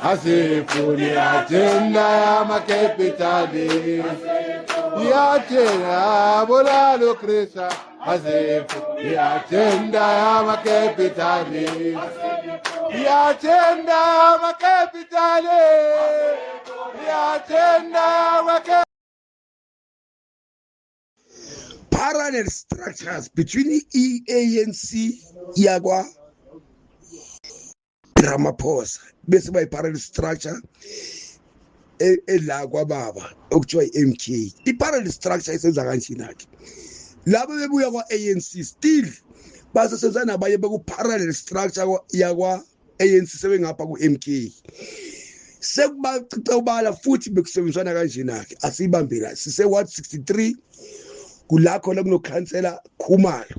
Asifuni agenda yama-capitalist. I-agenda bulala uChris. Asifuni i-agenda yama-capitalist. I-agenda yama-capitalist. I-agenda yama. Parallel structures between i-ANC yakwa Ramaphosa bese bayi parallel structure ela kwababa okuthiwa i-MK. I-parallel structure isenza kanjena ke: labo bebuya kwa-ANC still basesenza nabanye beku-parallel structure yakwa ANC, sebengapha ku-MK, sekubacica futhi bekusebenzisana kanjena ke. Asiyibambe la, sise ward 63, kula khona kunokhansela Khumalo.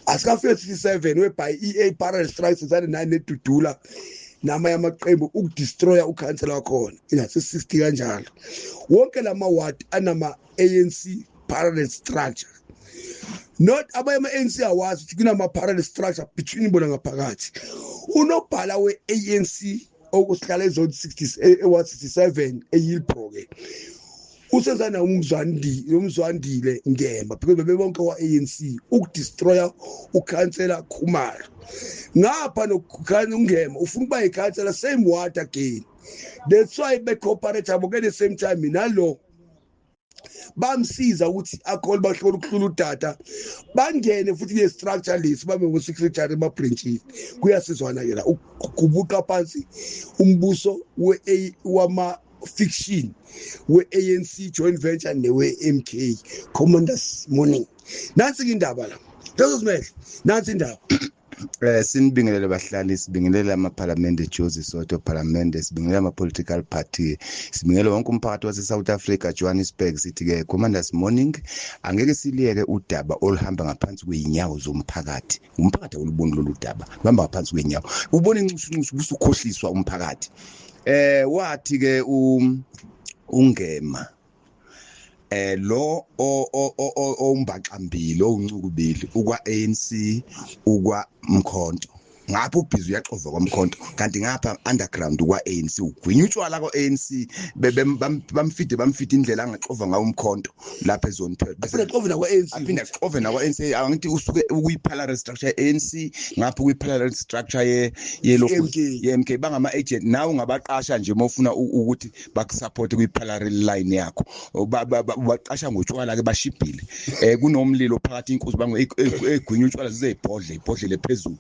Asikafike 67, whereby i-EA parallel structure sane nani nedudula namanye amaqembu ukudestroya ukhansela wakhona inase 60 kanjalo. Wonke lama ward anama ANC parallel structure, not abanye ama-ANC awazi ukuthi kunama parallel structure between bona ngaphakathi. Unobhala we-ANC okusihlala ezone 60, e-ward 67 eHillbrow ke, usenzana umzwandi umzwandile Ngema, because bebonke wa-ANC, ukudestroya ukhansela Khumalo. Ngapha nokukhanya uNgema ufuna ukuba yikhansela same ward again. That's why be-cooperate bonke at the same time nalo bamsiza ukuthi akhona bahlola ukuhlula udata, bangene futhi kule structure lesi, babe ngo-secretary ema-branchini. Kuyasizwana ke la ukugubuqa phansi umbuso we wama fiction we-ANC joint venture newe-MK. Commanders morning, nansi ke indaba la, lezo simele, nansi indaba. Sinibingelele bahlali, sibingelele amaphalamende, Jozi Soto Parliament, sibingelele ama political party, sibingelele wonke umphakathi wase South Africa, Johannesburg. Sithi ke Commanders morning, angeke siliyeke udaba oluhamba ngaphansi kweinyawo zomphakathi. Umphakathi awuluboni lolu daba, luhamba ngaphansi kweinyawo. Ubona incusu busukhohliswa umphakathi. Wathi ke uNgema lo ombaxambili owuncukubili ukwa ANC, ukwa Mkhonto, ngapha ubhizi uyaxova kwaMkhonto, kanti ngapha underground kwa ANC ugwinya utshwala kwa ANC. Bamfide bamfide indlela angaxova ngawo uMkhonto lapha ezone 12. Aphinde axove nakwa-ANC. Aphinde axove nakwa ANC. Angithi usuke ukuyi-parallel structure ye-ANC, ngapha ukuyi-parallel structure ye yelokhu MK. ye-MK. Bangama agent nawe, ungabaqasha nje uma ufuna ukuthi bakusupport kwi-parallel line yakho. Ubaqasha ngotshwala ke, bashibhile. Kunomlilo phakathi, inkuzi bango egwinya utshwala zizeyibhodle ibhodlele phezulu.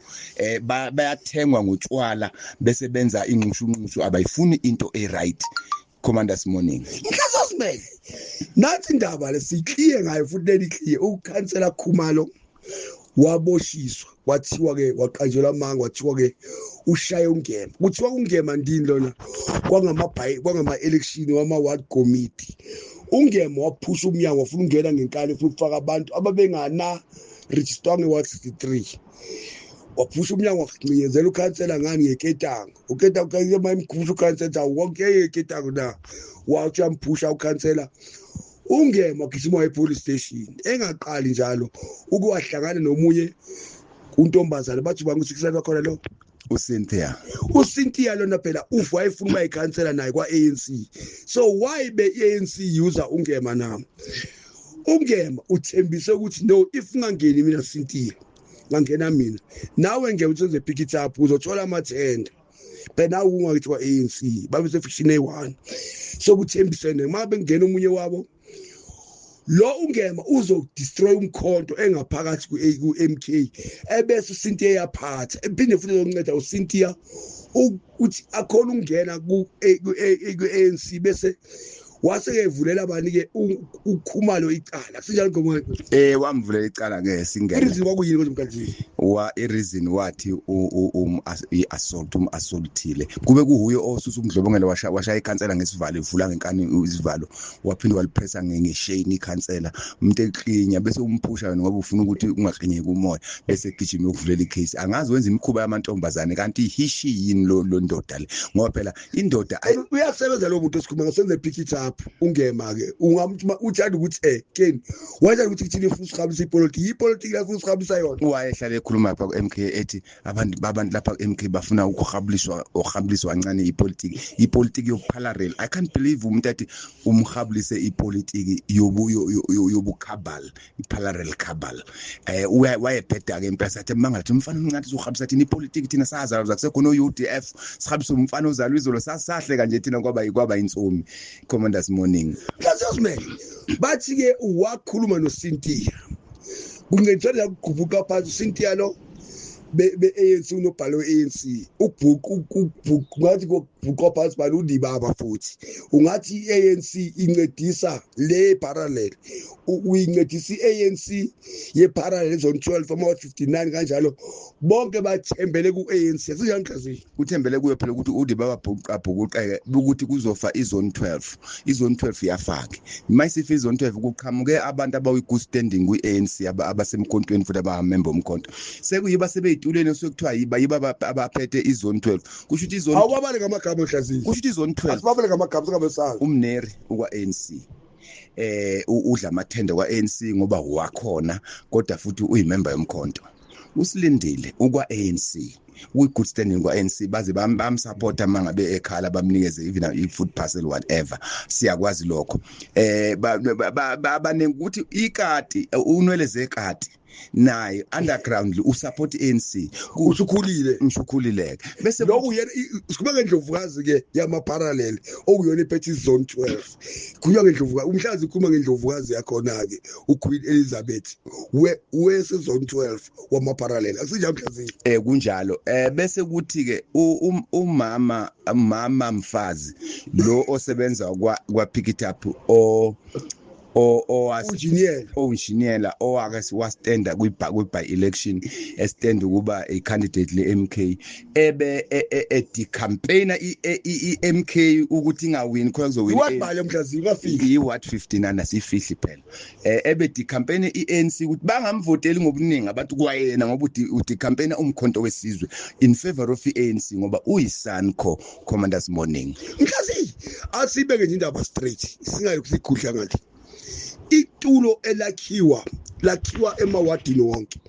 Bayathengwa ngotshwala bese benza inxushunxushu, abayifuni into e-right. Commanders morning. Inhloso simele, nathi indaba lesiyikliye ngayo futhi leli clear. Ukhansela Khumalo waboshiswa, kwathiwa ke waqanjelwa amanga, kwathiwa ke ushaye uNgema. Kuthiwa uNgema ndini lona kwangama kwangama election wama ward committee. UNgema waphusha umnyango, wafuna ukungena ngenkani, ufuna ukufaka abantu ababengana register nge ward 63. Waphusha umnyango, wacinyezela ukhansela ngani ngeketango. Uketango mayimkhusha ukhansela wonke eketango na, wathi uyamphusha ukhansela uNgema, wagijima e-police station. Engaqali njalo ukuwahlangana nomunye untombazane, bathi bangusikisela khona lo uCynthia. uCynthia lona phela ufu wayefuna ukuba yikhansela naye kwa-ANC. So why be-ANC user uNgema na? UNgema uthembise ukuthi, "No, if ungangeni mina Cynthia, ngangena mina nawe ngeke usenze pick it up, uzothola amathenda." Phela nawe ungakithi kwa-ANC babe sefiction eyi-one, so kuthembisene uma bengena omunye wabo lo uNgema uzodestroy uMkhonto engaphakathi ku-MK, ebese uCynthia yaphatha, ephinde futhi ezonceda uCynthia ukuthi akhona ukungena ku-ANC, bese wase ke bani ke uKhumalo icala, sinjalo ngoma? Wamvulela icala ke singene. I-reason kwakuyini kodwa mkanti? Wa i-reason wathi i-assault, um-assaultile, kube kuhuye osusa umdlobongela, washaya ikhansela ngesivalo, ivula ngenkani isivalo, waphinde walipressa ngeshane ikhansela, umuntu eklinya bese umphusha wena ngoba ufuna ukuthi ungaklinyeki umoya, bese egijima ukuvulela icase. Angazi wenza imikhuba yamantombazane kanti hishi yini lo ndoda le, ngoba phela indoda Uyasebenza lo muntu esikhuluma ngasenze pick it up. up ungema ke ungamthi uthanda ukuthi Ken wathanda ukuthi kuthini ufuna usihabisa ipolitiki, ipolitiki la ufuna usihabisa yona. Wayehlale ekhuluma lapha ku-MK ethi abantu lapha ku-MK bafuna ukuhabuliswa ohabuliswa kancane ipolitiki, ipolitiki yobuparallel. I can't believe umuntu athi umhabulise ipolitiki yobucabal, iparallel cabal. Wayebheda ke impela sathi mangathi umfana omncane uzohabisa thina ipolitiki, thina sazalwa kusekhona u-UDF, sihabisa umfana ozalwa izolo sasahle kanje thina kwaba insomi. Commanders Morning. Mhlaziyozimele bathi ke wakhuluma noCynthia kungencela ukugubhuka phansi uCynthia lo be-ANC unobhalo we-ANC ukubhuqa ngathi kubhuqa phansi bani uDibaba, futhi ungathi i-ANC incedisa le parallel, uyincedisa i-ANC ye parallel zone 12 ama 59 kanjalo, bonke bathembele ku-ANC. Sinjani Mhlaziyi? Uthembele kuyo phela ukuthi uDibaba bhuqa ukuthi kuzofa izone 12, izone 12 iyafaka mayisifa izone 12 kuqhamuke abantu abawi good standing kwi-ANC abasemkhontweni futhi abamember umkhonto, sekuyiba sebeyituleni sekuthiwa yiba abaphethe izone 12. Kusho ukuthi izone awubabale ngamagama Mhlaziyi, kusho ukuthi izone 12 asibabale ngamagama singabe sazi. Umneri ukwa ANC udla amathenda kwa-ANC ngoba wakhona, kodwa futhi uyimember yomkhonto. Usilindile ukwa-ANC, uyi-good standing kwa-ANC, baze bamsupporta mangabe ekhala bamnikeze even i-food parcel whatever, siyakwazi lokho. Baningi ukuthi ikati unwele zekati naye underground usupport ANC, usukhulile ngishukhulileke bese lokhu yena sikhuluma ngendlovukazi ke yama parallel okuyona iphethe zone 12. Khulunywa ngendlovukazi umhlazi, ukhuluma ngendlovukazi yakhona ke uQueen Elizabeth wese zone 12 wama parallel, akusinjalo mhlazi? Kunjalo. Bese kuthi ke umama mama mfazi lo osebenza kwa pick it up o onjiniyela owake wastenda kwi-by election estand ukuba a candidate le-MK ebe e-decampaigner i-MK ukuthi ingawini khona kuzowina i-ward bale Mhlaziyi ungafihli i-ward 59 asifihli phela, ebe decampaigner i-ANC ukuthi bangamvoteli ngobuningi abantu kwayena ngoba udecampaigner umkhonto wesizwe in favor of i-ANC ngoba uyiSANCO. Commanders Morning. Mhlaziyi asibeke nje indaba straight, singayokusigudla ngathi itulo elakhiwa lakhiwa emawadini wonke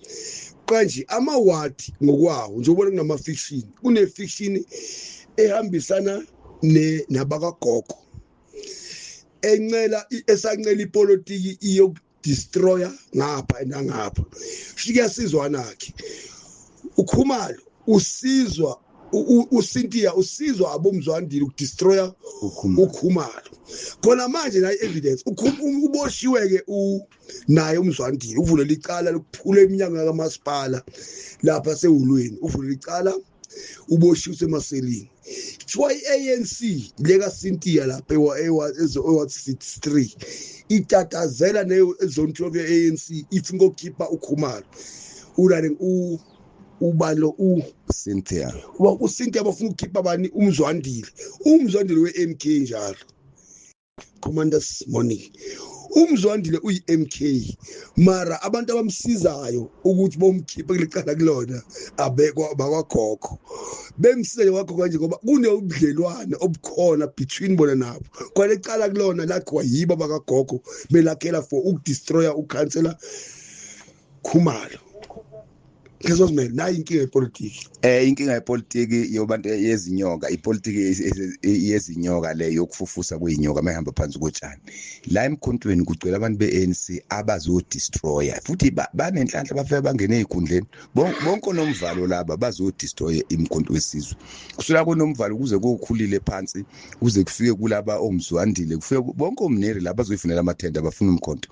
kanje, amawadi ngokwawo njengoba kunama fiction, kune fiction ehambisana nabakagogo encela esancela ipolitiki iyokudestroyer ngapha nangapha. Shikuyasizwana ke uKhumalo usizwa uCynthia usizwa abomzwandile ukudestroyer uKhumalo. Khona manje nayi evidence uboshiwe ke naye umzwandile, uvulela icala lokuphula iminyango kamasipala lapha sehulweni, uvulela icala uboshiwe semaselini. Kuthiwa i-ANC leka Cynthia lapha ewa 63 itatazela nezone 12 ye-ANC ifuna ukukhipha uKhumalo ulale ubalo uCynthia uCynthia bafuna ukukhipha bani umzwandile, umzwandile we-MK njalo. Commanders Morning. Umzwandile uyi-MK mara abantu abamsizayo ukuthi bomkhiphe kulecala kulona abekwa bakwagogo, bemsiza kwagogo kanje ngoba kunobudlelwane obukhona between bona nabo. Kwalecala kulona lakhiwa yibo bakagogo belakhela for ukudestroyer ukhansela Khumalo. Ngizozimela nayi inkinga yepolitiki. Inkinga yepolitiki yobantu yezinyoka, ipolitiki yezinyoka le yokufufusa kuyinyoka mayihamba phansi kotshani. La emkhontweni kugcwele abantu be-ANC abazodestroyer futhi banenhlanhla bafike bangene ezikhundleni. Bonke nomvalo laba bazodestroyer imkhonto wesizwe. Kusula konomvalo kuze kokhulile phansi kuze kufike kulaba omzwandile, kufike bonke omneri laba bazoyifunela amathenda bafuna umkhonto.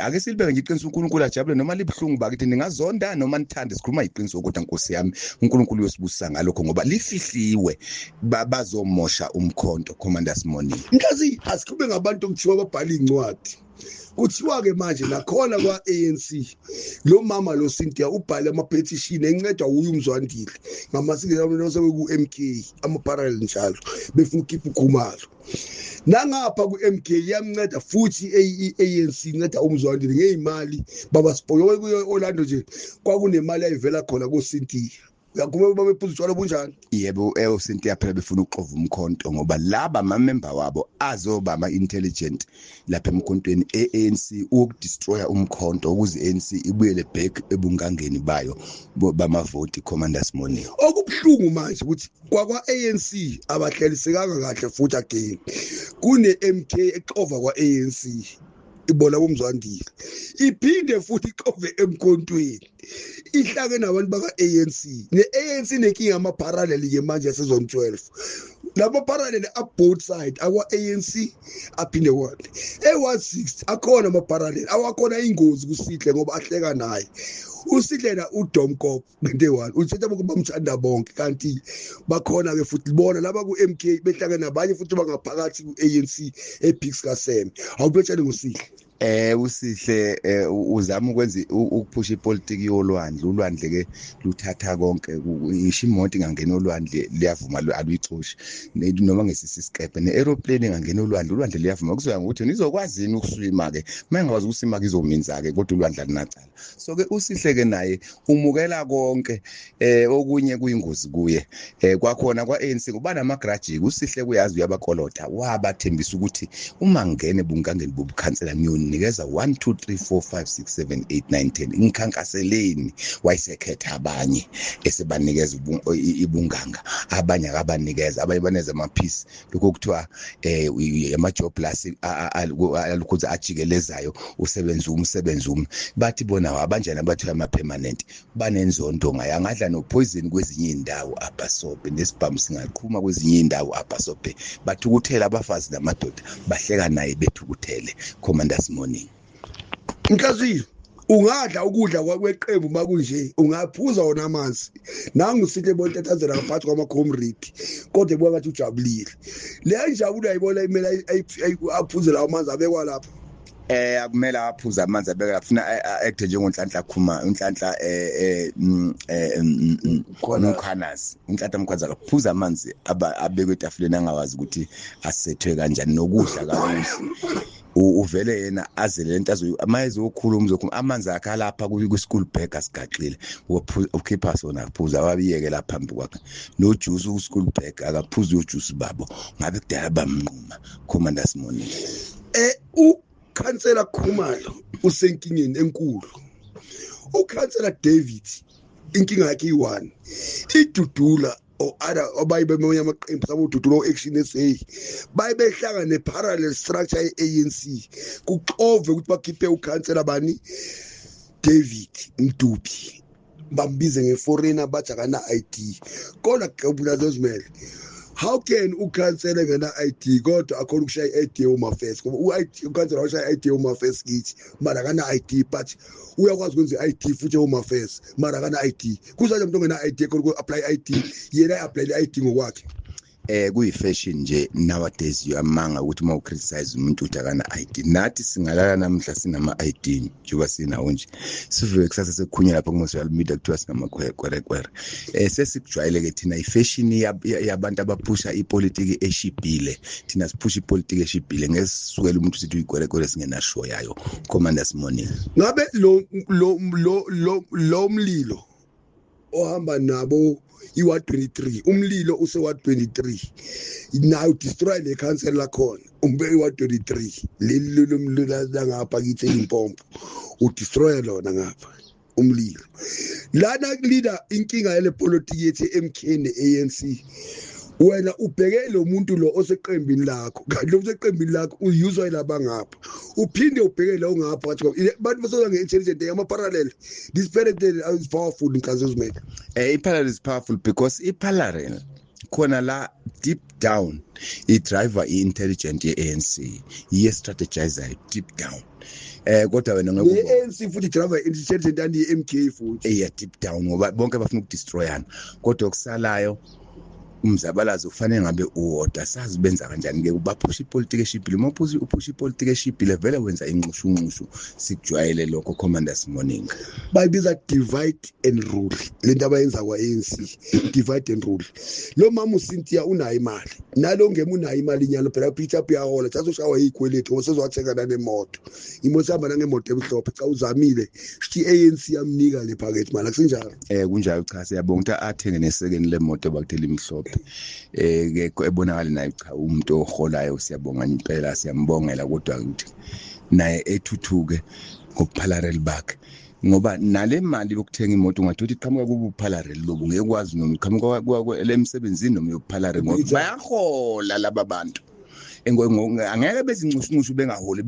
Ake silibeke nje iqiniso, uNkulunkulu ajabule noma libhlungu bakithi, ningazonda noma nithande, sikhuluma iqiniso kodwa Nkosi yami uNkulunkulu uyosibusisa ngalokho ngoba lifihliwe, bazomosha umkhonto. Commanders Morning. Mhlazi asikhube ngabantu okuthiwa babhala incwadi. Kuthiwa ke manje nakhona kwa-ANC lo mama lo Cynthia ubhale ama petition encedwa uyu umzwandile ngamasikelo ku-MK ama parallel njalo befuna ukukhipha uKhumalo. Nangapha ku-MK yamnceda futhi i-ANC inceda umzwandile ngeyimali baba sipoyo kuyo Orlando nje kwakunemali ayivela khona kuCynthia. Uyakhumbula babephuza utshwala bunjani? Yebo, eyosinti phela befuna ukuxova umkhonto, ngoba laba ama-member wabo azoba ama-intelligent lapha emkhontweni e-ANC, ukudestroya umkhonto ukuze i-ANC ibuyele back ebungangeni bayo bamavoti. Commanders Morning. Okubuhlungu manje ukuthi kwakwa-ANC abahlelisekanga kahle futhi again kune-MK exova kwa-ANC, ibona bomzwandile, iphinde futhi ixove emkhontweni, ihlake nabantu baka-ANC. Ne-ANC nenkinga ama-parallel-ke manje yase-zone 12. Lama parallel a both side akwa-ANC aphinde kwande e-160 akhona ama-parallel awakhona ingozi kuSihle, ngoba ahleka naye uSihle na uDomkop ngento eyi-one uthetha bonke bamthanda bonke, kanti bakhona-ke futhi bona laba ku-MK behlake nabanye futhi bangaphakathi ku-ANC eBix kaSeme. Awubetshele ngoSihle. Usihle uzama ukwenza ukuphusha ipolitiki yolwandle. Ulwandle ke luthatha konke, ngisho imoto ingangena olwandle liyavuma, aluyixoshi, noma ngesisi isikepe, ne-aeroplane ingangena olwandle, ulwandle liyavuma. Kuzoya ngokuthi nizokwazi yini ukuswima ke. Uma engakwazi ukuswima ke izominza ke, kodwa ulwandle alinacala. So ke uSihle ke naye umukela konke, okunye kuyingozi kuye. Kwakhona kwa-ANC kuba nama-grudge. USihle kuyazi uyabakolota, wabathembisa ukuthi uma ngene bungangeni bobukhansela ngiyonikeza 1 2 3 4 5 6 7 8 9 10, ngikhankaseleni. Wayesekhetha abanye esebanikeza ibunganga, abanye akabanikeza, abanye baneza ama-piece, lokho kuthiwa ama-job plus alukhuza ajikelezayo, usebenza umsebenzi umi, bathi bona abanjani abathiwa ama-permanent banenzondo ngaye. Angadla no-poison kwezinye iy'ndawo abhasobhe, nesibhamu singaqhuma kwezinye iy'ndawo abhasobhe. Bathukuthele abafazi namadoda, bahleka naye bethukuthele. Commanders Morning. Mhlaziyo, ungadla ukudla kweqembu makunje, ungaphuza wona amanzi. Nangu Sihle bontatazela ngaphansi kwama-comrade, kodwa ebuka ngathi ujabulile. Le njabulo ayibona imele aphuze lawo manzi abekwa lapho. Akumele aphuze amanzi abeka lapho, funa acte njengoNhlanhla Khuma, uNhlanhla Mkhwanazi. uNhlanhla Mkhwanazi akaphuza amanzi abekwe etafuleni angawazi ukuthi asethwe kanjani, nokudla kakudli. Uvele yena azele lento azo ama ezokhuluma, uzokhuluma amanzi akhe alapha ku-school bag asigaxile, ukhipha sona aphuza, awabiyeke lapha phambi kwakhe no-juice ku-school bag, akaphuzi ujuice babo ngabe kudala bamnquma. Commanders Morning. Ukhansela Khumalo usenkingeni enkulu. Ukhansela David inkinga yakhe iyi-one, idudula or other abaye bemanye amaqembu sabodudula o-Action SA baye behlangana ne-parallel structure ye-ANC, kuxove ukuthi bakhiphe ukhansela bani, David Mdupi, bambize nge-foreigner, bathi akana-ID. Kodwa gabula zozimele, how can ukhansela engena-ID kodwa akhona ukushaya i-ID ye-Home Affairs? Ngoba ukhansela washaya i-ID ye-Home Affairs kithi, mara akana-ID, but uyakwazi ukwenza i-ID futhi e-Home Affairs, mara akana-ID. Kuzanje umuntu ongena-ID ekhona uku-apply i-ID, yena i-applyele i-ID ngokwakhe. Kuyi-fashion nje nowadays uyamanga ukuthi uma ucriticize umuntu uthi akana ID. Nathi singalala namhla sinama ID njengoba sinawo nje, sivuke kusasa sekukhunya lapha kuma-social media kuthiwa sinamakhwerekwere. Sesikujwayele-ke thina i-fashion yabantu abaphusha ipolitiki eshibhile. Thina siphusha ipolitiki eshibhile, ngeke sisukele umuntu sithi uyikwerekwere singenashow yayo. Commanders Morning. Ngabe lo mlilo ohamba nabo i-ward 23, umlilo use-ward 23 nayo, destroy le council lakhona, umbe i-ward 23 leli lomlilo langapha kithi eLimpopo, udestroy lona ngapha umlilo lana. Leader, inkinga yale politiki yethu MK ne-ANC, wena ubheke lo muntu lo oseqembini lakho, kanti lo oseqembini lakho uyuzwa yilaba ngapha, uphinde ubheke lo ngapha, wathi bantu basoza nge-intelligent yama-parallel. This parallel is powerful, Nkazi Uzimele. I-parallel is powerful because i-parallel khona la deep down i-driver i-intelligent ye-ANC, iye strategizer deep down, kodwa wena ngeke Ne-ANC futhi driver intelligent and i-MK futhi. Eya, deep down, ngoba bonke bafuna ukudestroyana, kodwa okusalayo umzabalazo kufanele ngabe uwodwa. Sazi benza kanjani ke, baphusha ipolitiki eshibhile. Uma uphusha ipolitiki eshibhile vele wenza inxushunxushu, sikujwayele lokho. Commanders Morning. Bayibiza divide and rule lento abayenza kwa-ANC, divide and rule. Lo mama uCynthia unayo imali, nalo ngema unayo imali inyalo phela Peter uyahola, thatha ushawa izikweletu osezwathenga nanemoto. Imoto ihamba nangemoto emhlophe. Cha, uzamile shithi ANC yamnika le package mali, akusinjalo? Kunjalo. Cha, siyabonga ukuthi athenge nesekeni lemoto bakuthela imhlophe, ke ebonakala naye, cha, umuntu oholayo. Siyabonga impela, siyambongela, kodwa ukuthi naye ethuthuke ngobuphalareli bakhe, ngoba nale mali yokuthenga imoto ungathi iqhamuka kubuphalareli lobu, ngeke kwazi noma iqhamuka emsebenzini noma yobuphalareli, ngoba bayahola laba bantu. Angeke bezinxushunxushu bengaholi,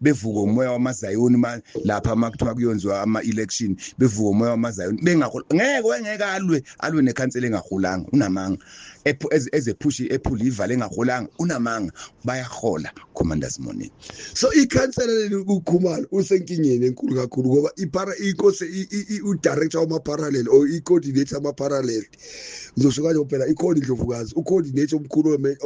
bevuka umoya wamazayoni lapha makuthiwa kuyonziwa ama-election, bevuka umoya wamazayoni bengaholi. Ngeke wengeke alwe nekhansela engaholanga, unamanga. Ezephusha ephula ivale engaholanga, unamanga. Bayahola, Commanders Morning. So ikhansela leli uKhumalo usenkingeni enkulu kakhulu, ngoba ipara inkosi u-director wama-parallel or i-coordinator ama-parallel, ngizosho kanje phela, ikhona indlovukazi, u-coordinator omkhulu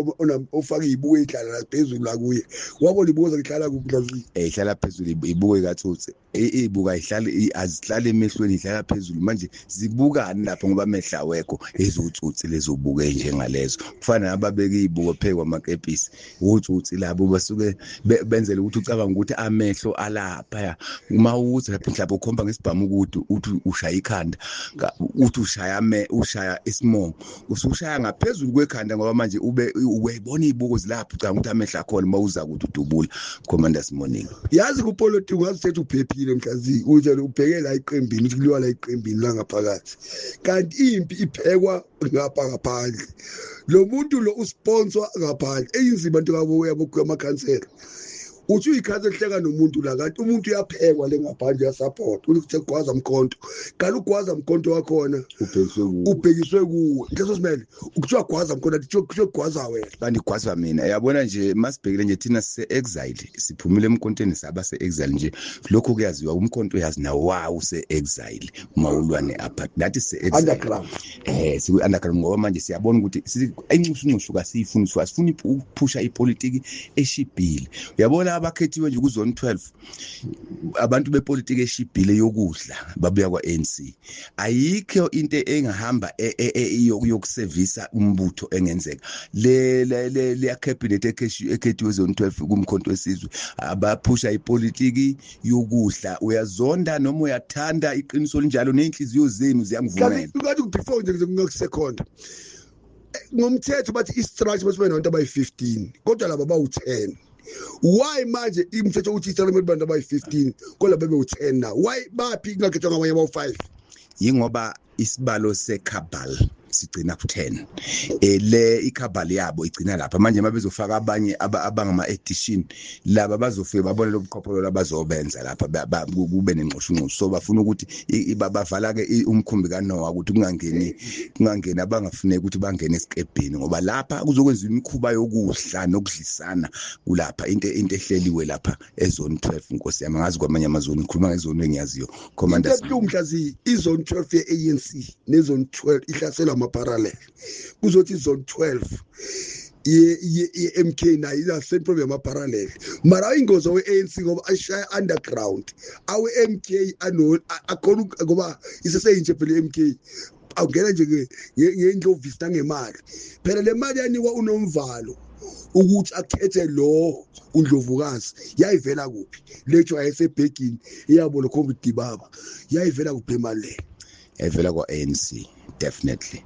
ofaka izibuko ey'hlala phezulu la kuye. Wabona ibuko zakuhlala kuphi mhlaziyi? Ihlala phezulu ibuko ikatsotsi. Ibuka ayihlali, azihlali emehlweni, ihlala phezulu. Manje zibukani lapho? Ngoba amehlo awekho, ezotsotsi lezobuke njengalezo. Kufana nababeka izibuko phezu kwamakepisi, otsotsi labo basuke benzele ukuthi ucabanga ukuthi amehlo alapha. Uma uthi lapha mhlawumbe ukhomba ngesibhamu ukuthi uthi ushaya ikhanda, uthi ushaya ushaya isimongo, usushaya ngaphezulu kwekhanda, ngoba manje ube uyayibona izibuko zilapho, ucabanga ukuthi amehlo akhona uma uza ukuthi udubula. Commanders Morning. Yazi, kupolitiki ungazithetha uphephile mhlaziyi, uthi ubheke la iqembini, uthi kuliwa la iqembini la ngaphakathi, kanti impi iphekwa ngapha ngaphandle. Lo muntu lo usponsor ngaphandle, eyinzima into yabo yabo amakhansela. Uthi uyikhansela hleka nomuntu la, kanti umuntu uyaphekwa le ngaphandle, uyasupport, uthi gwaza mkhonto, kanti ugwaza mkhonto wakhona ubhekiswe kuwe. Ubhekiswe kuwe. Leso simele kuthiwa gwaza mkhonto, kuthiwa gwaza wena. Kanti gwaza mina. Yabona nje, masibhekile nje, thina sise-exile, siphumile emkhontweni, saba se-exile nje. Lokho kuyaziwa, umkhonto uyazi nawo wawu se-exile uma ulwa ne-apartheid, nathi sise-exile. Underground. Siku-underground, ngoba manje siyabona ukuthi inxushunxushu kasiyifuni, asifuni ukuphusha ipolitiki eshibhile. Uyabona, abakhethiwe nje ku-zone 12, abantu bepolitiki eshibhile yokudla babuya kwa-ANC. Ayikho into engahamba yokusevisa umbutho engenzeka. Le cabinet ekhethiwe zone 12 kumkhonto wesizwe, abaphusha ipolitiki yokudla. Uyazonda noma uyathanda, iqiniso linjalo, nezinhliziyo zenu ziyangivumela. Kanti before nje kungakusekhonda ngomthetho, bathi i-structure bathi benabantu abayi-15, kodwa laba bawu-10. Why manje imithetho uthi i-structure abantu abayi-15, kodwa bebe u-10 na? Why baphi kungakhethwa ngamanye abawu-5? Yingoba isibalo secabal sigcina ku-10. Le icabal yabo igcina lapha. Manje mabezofaka abanye abangama addition, laba bazofika babone lobuqhopholo abazobenza lapha, kube nenxushunxushu. So bafuna ukuthi bavala ke umkhumbi kaNoah ukuthi kungangeni abangafuneki ukuthi bangene esikebheni, ngoba lapha kuzokwenziwa imikhuba yokudla nokudlisana kulapha. Into ehleliwe lapha ezone 12, nkosi yami. Ngazi kwamanye amazoni, ngikhuluma ngezone engiyaziyo, Commander. Into ebuhlungu mhlazi, izone 12 ye-ANC nezone 12 ihlaselwa ama-parallel. Kuzothi izone 12 ye-MK nayo ina same problem, ama-parallel. Mara ingozi awe-ANC ngoba ashaya underground, awe-MK ano akhona ngoba iseseyintshe phela i-MK, awungena nje ngendlovisi nangemali phela. Le mali yanikwa uNomvalo ukuthi akhethe lo undlovukazi, yayivela kuphi? Lethu ayesebhegini iyabo lo khomba idibaba, yayivela kuphi le mali le? Evela kwa-ANC, definitely.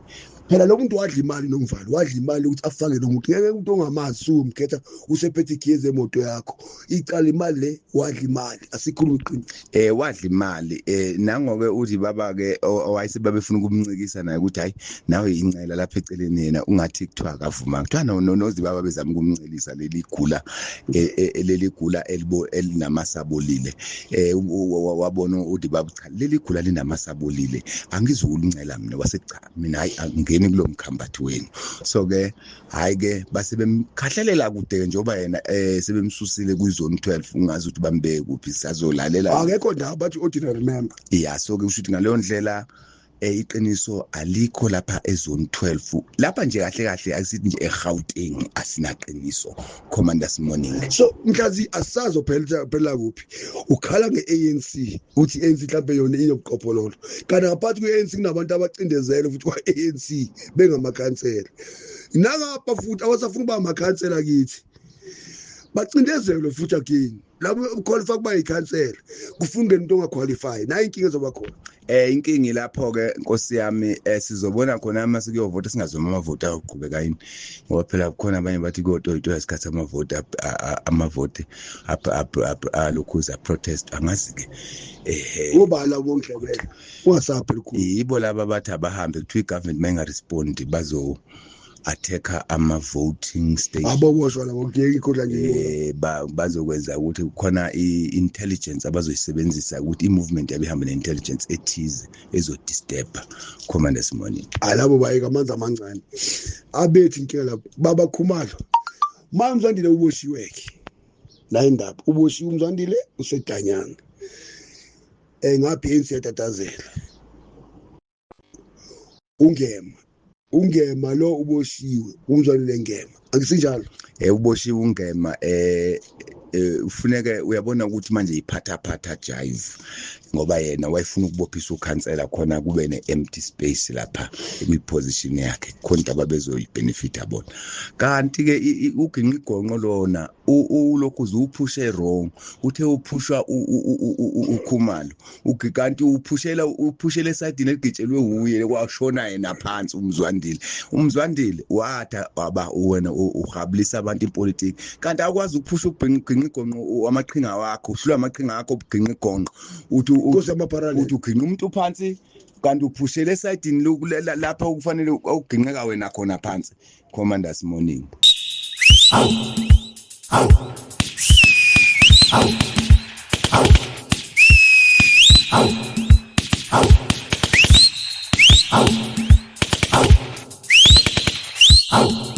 Phela lo muntu wadla imali, Nomvalo wadla imali ukuthi afake lo muntu. Ngeke umuntu ongamazi umkhetha usephethe igiye zemoto yakho, icala imali le. Wadla imali, asikhuluma iqiniso. Wadla imali. Nangoke uthi baba ke owayesebabefuna ukumncikisa naye ukuthi hayi, nawe incela lapha eceleni, yena ungathi kuthiwa akavumanga. Kuthiwa no nozi baba bezama ukumncelisa leli gula, leli gula elibo elinamasabolile. Wabona uthi baba, cha, leli gula linamasabolile, angizukuluncela mina. Wase cha, mina hayi, angingeni kulo mkhambathi wenu. So ke hayi ke, base bemkhahlelela kude ke, njengoba yena sebemsusile kwi-zone 12, ungazi ukuthi bambeke kuphi, sazolalela. Akekho ndawo, bathi ordinary member. Yeah, so ke kusho ukuthi ngaleyo ndlela Iqiniso alikho lapha ezone 12 lapha nje, kahle kahle akusithi nje eGauteng asinaqiniso, Commanders Morning. So mhlazi asazo phela phela kuphi. Ukhala ngeANC, uthi iANC mhlawumbe yona inobuqophololo, kanti ngaphathi kweANC kunabantu abacindezele futhi kwa-ANC bengamakhansela. Nangapha futhi abasafuna ukuba amakhansela kithi bacindezelwe futhi again. Labo qualify kuba yikhansela, kufuna umuntu ongaqualify, nayo inkinga ezoba khona. Inkingi lapho ke, nkosi yami, sizobona khona uma sikuyovota, singazoma amavoti ayoqhubeka yini, ngoba phela kukhona abanye bathi kuyotoyitoya isikhathi amavoti, amavoti alokhuza protest, angazi ke. Ubala bondlebele ungasaphi likhulu. Yibo laba bathi abahambe, kuthiwa i-government mayingarespondi bazo attacka ama-voting station. Aboboshwa labo, ngeke ikhodla nje. Bazokwenza ukuthi khona i-intelligence abazoyisebenzisa ukuthi i-movement yabe ihambe ne-intelligence ethize ezodisturb, Commanders Morning. Alabo bayeka amanzi amancane abethi inkinga lapho. Baba Khumalo, ma uMzwandile uboshiwe-ke la indaba, uboshiwe uMzwandile, usedanyana, ngapha i-ANC yatatazela. Ungema lo uboshiwe uMzwandile Ngema, akusinjalo? Uboshiwe uNgema. Ufuneke uyabona ukuthi manje iphatha phatha jive, ngoba yena wayefuna ukubophisa ukhansela khona kube ne-empty space lapha kwi-position yakhe, khona into ababezoyibenefita bona. Kanti-ke uginqa igonqo lona ulokhu uze uphushe wrong, uthe uphushwa uKhumalo, kanti uphushela esayidini eligitshelwe wuye, kwashona yena phansi uMzwandile. UMzwandile watha waba wena uhabulisa abantu ipolitiki, kanti akwazi ukuphusha uginqa igonqo, amaqhinga wakho uhlula amaqhinga akho uginqa igonqo, uthi Nkosi yamaparallel. Uthi uginqa umuntu phansi, kanti uphushele esayidini lapha okufanele uginqeka wena khona phansi, Commanders Morning. Awu awu awu awu awu awu awu awu awu.